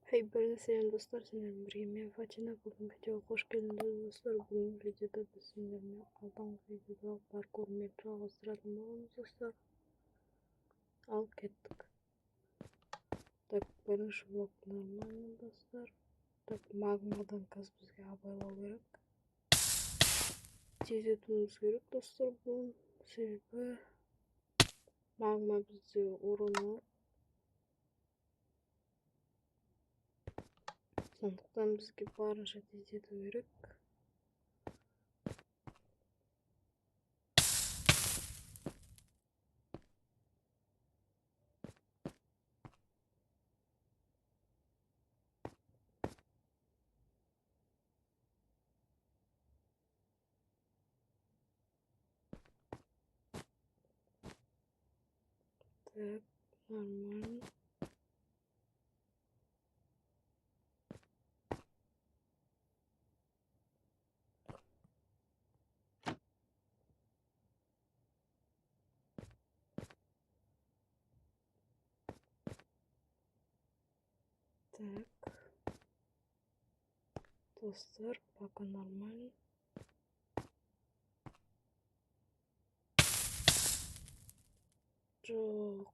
Хей, сәлем достар, сендермен бірге мен Фатина. Бүгінгі видеоға қош келдіңдер достар. Бүгінгі видеода біз сендермен алдыңғы видеодағы паркурмен жалғастыратын боламыз достар. Ал кеттік. Так, бірінші блок нормально достар. Так, магмадан қазір бізге абайлау керек. Тездетуіміз керек достар бүгін. Себебі магма бізде урон алады. Сондықтан бізге барынша тездету керек. Так, нормально. Так, достар, пока нормально. Жоқ,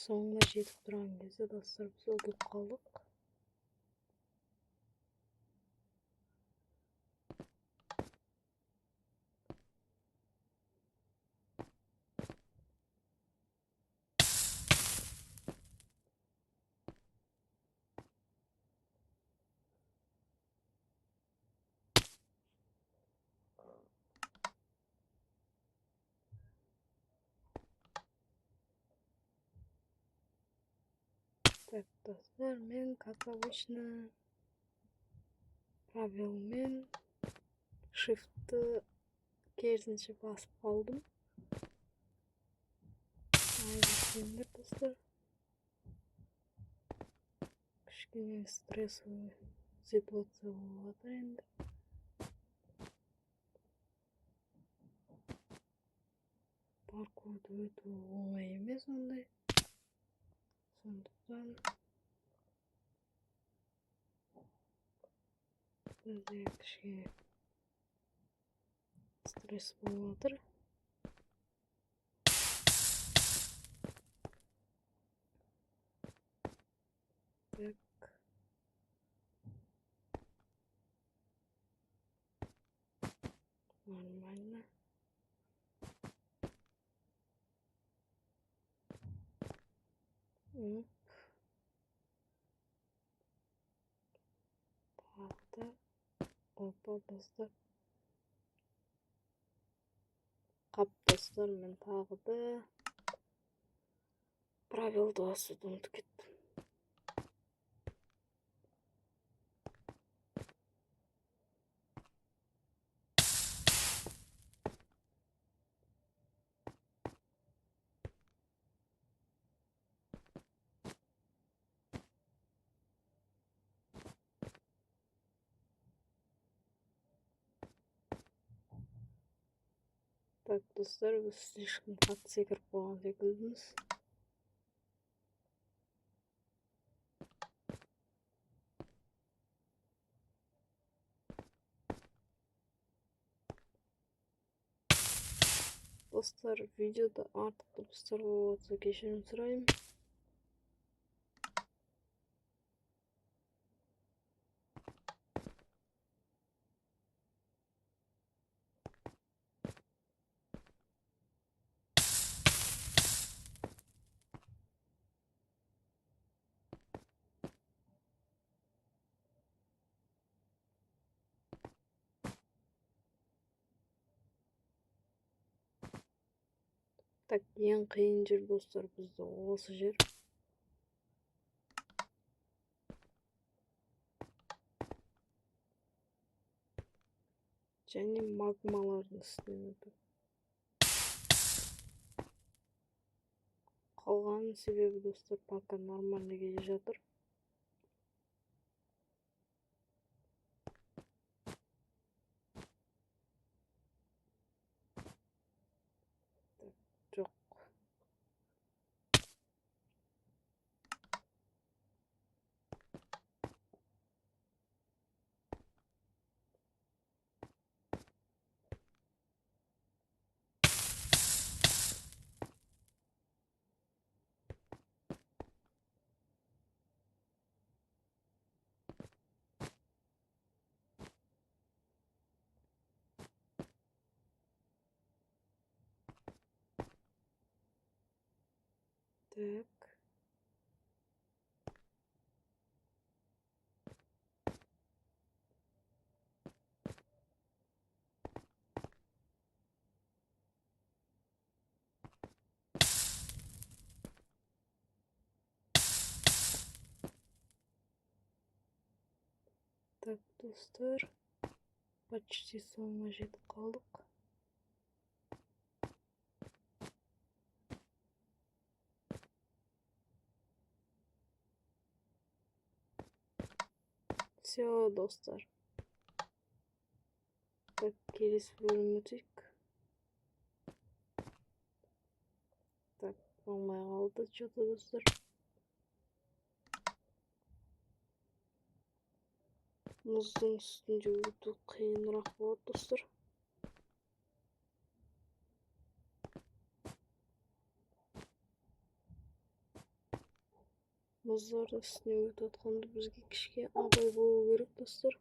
соңына жетіп тұрған кезде достар біз ұтылып қалдық. Так, достар, мен, как обычно, правилмен shift'ті керісінше басып қалдым. Айып достар. Кішкене стрессовый ситуация болып жатыр енді. Паркурды өту оңай емес ондай. Сондықтан бізде кішкене стресс болып жатыр. Так. Нормально. Тағы да опа достар. Қап достар, мен тағы да правилды басуды ұмытып кеттім. Так, достар, біз слишком қатты секіріп қойған секілдіміз. Достар, видеода артық дыбыстар болып жатса кешірім сұраймын. Так, ең қиын жер достар бізде осы жер. Және магмалардың үстінен өту. Қалған себебі достар пока нормально келе жатыр. Жоқ. Так. Так, достар, почти соңына жетіп қалдық. Все, достар. Так, келесі бөлім өтейік. Так, болмай қалды что-то, достар. Мұздың үстінде өту қиынырақ болады, достар. Мұздардың үстіне өтіп жатқанда бізге кішкене абай болу керек, достар.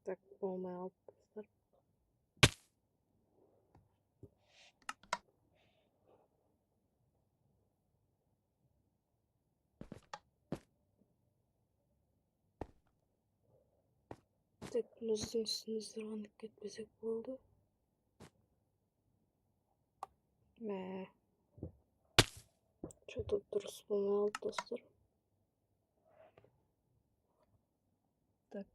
Так, болмай қалды, достар. Тек мұздың үстіне сырғанап кетпесек болды. Мә. Что-то дұрыс болмай қалды, достар. Так.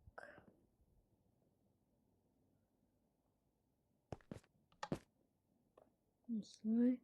Осылай.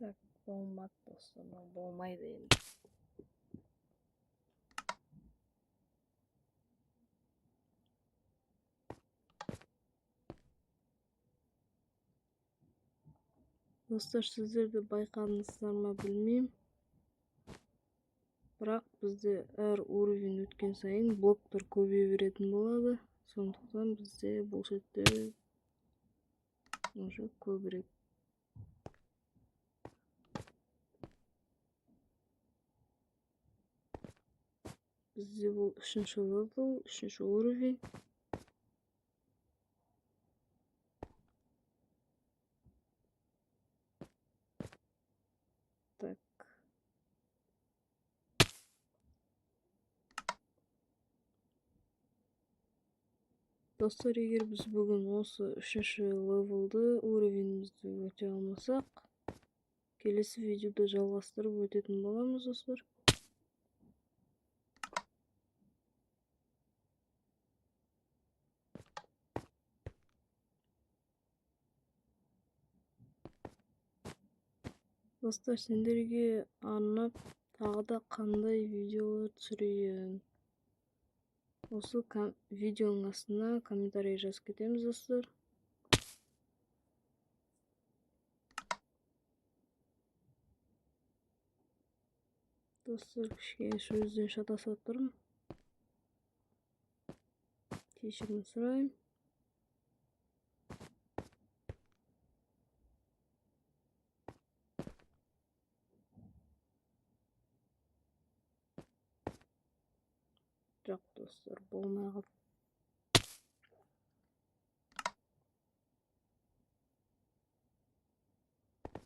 Так, болмады, достар, мынау болмайды енді. Достар, сіздер де байқадыңыздар ма білмеймін. Бірақ бізде әр уровень өткен сайын блоктар көбейе беретін болады. Сондықтан бізде бұл сетте уже көбірек. Бізде бұл үшінші левел, үшінші уровень. Так. Достар, егер біз бүгін осы үшінші левелді, уровенімізді өте алмасақ, келесі видеода жалғастырып өтетін боламыз, достар. Достар, сендерге арнап тағы да қандай видеолар түсірейін? Осы видеоның астына комментарий жазып кетеміз, достар. Достар, кішкене сөзден шатасып тұрмын. Кешірім сұраймын. Жоқ, достар, болмай қалды.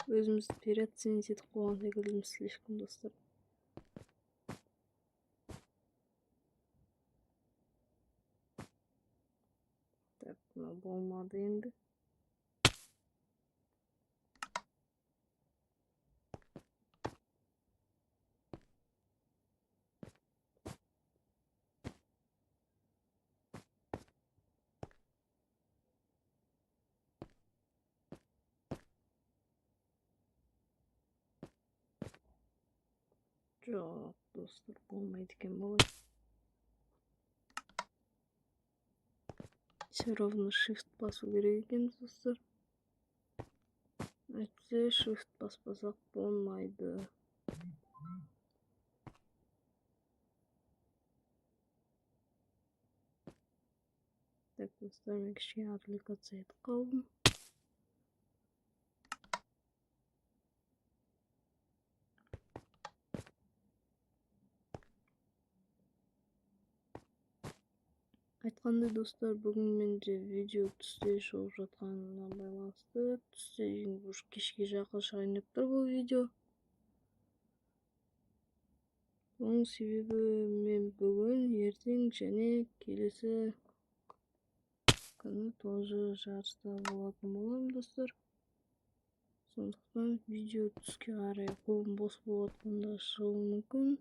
Өзімізді переоценить етіп қойған секілдіміз слишком, достар. Так, мынау болмады енді. Жоқ, достар, болмайды екен бұлай. Все равно shift басу керек екен, достар. Әйтпесе shift баспасақ, болмайды. Так, достар, мен кішкене отвлекаться етіп қалдым. Айтқандай, достар, бүгін менде видео түсте шығып жатқанына байланысты, түсте уже кешке жақын шығайын деп тұр бұл видео. Оның себебі, мен бүгін, ертең және келесі күні тоже жарыста болатын боламын, достар. Сондықтан видео түске қарай, қолым бос болып жатқанда шығуы мүмкін.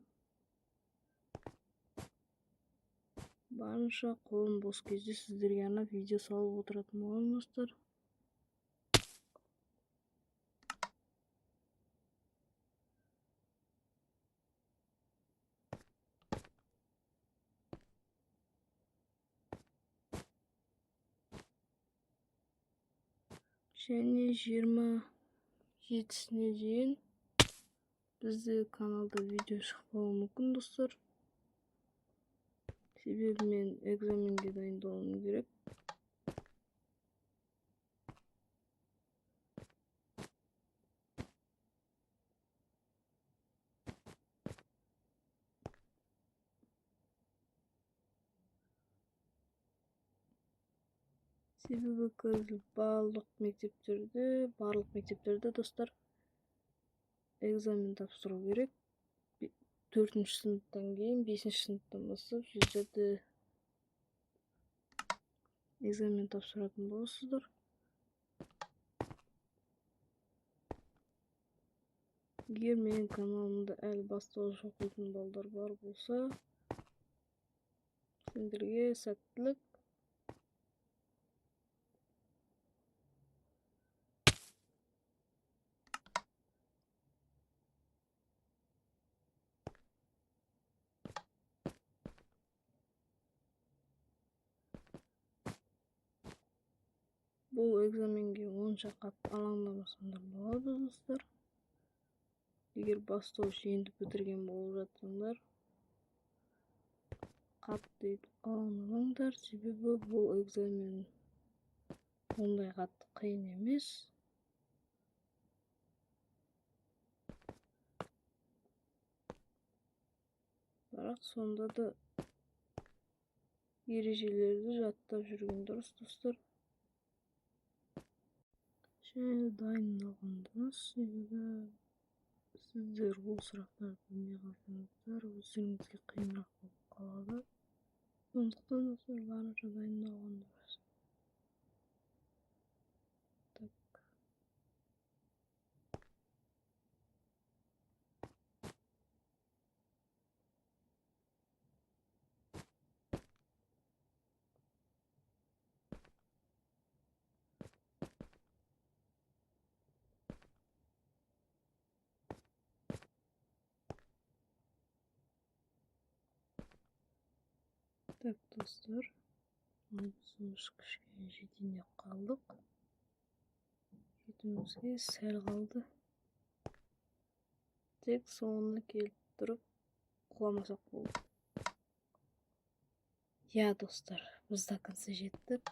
Барынша қолым бос кезде сіздерге арнап видео салып отыратын боламын, достар. Және 27-сіне дейін бізде каналда видео шықпауы мүмкін, достар, себебі мен экзаменге дайындалуым керек. Себебі қазір барлық мектептерде, достар, экзамен тапсыру керек. Төртінші сыныптан кейін, бесінші сыныптан бастап сіздерде экзамен тапсыратын боласыздар. Егер менің каналымда әлі бастауыш оқитын балдар бар болса, сендерге сәттілік. Бұл экзаменге онша қатты алаңдамасаңдар болады, достар. Егер бастауыш енді бітірген болып жатсаңдар, қатты өйтіп алаңдамаңдар, себебі бұл экзамен ондай қатты қиын емес. Бірақ сонда да ережелерді жаттап жүрген дұрыс, достар, және дайындалған дұрыс, себебі сіздер ол сұрақтарды білмей қалсаңыздар, өздеріңізге қиынырақ болып қалады. Сондықтан, достар, барынша дайындалған дұрыс. Так, так, достар, біз уже кішкене жетейін деп қалдық, жетуімізге сәл қалды. Тек соңына келіп тұрып құламасақ болды. Иә, достар, біз до конца жеттік.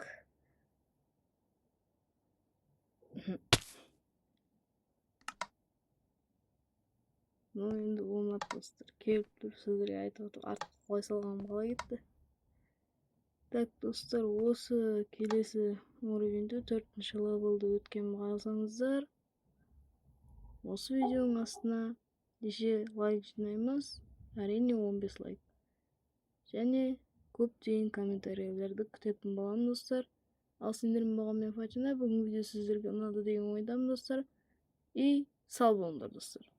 Ну, енді болмады, достар. Келіп тұрып сіздерге айтып отырып, артқа құлай салғаным қалай кетті? Так, достар, осы келесі уровеньде, төртінші левелді өткен қалсаңыздар, осы видеоның астына неше лайк жинаймыз? Әрине, 15 лайк. Және көптеген комментарийлерді күтетін боламын, достар. Ал сендермен болған мен, Фатина. Бүгінгі видео сіздерге ұнады деген ойдамын, достар. И сау болыңдар, достар.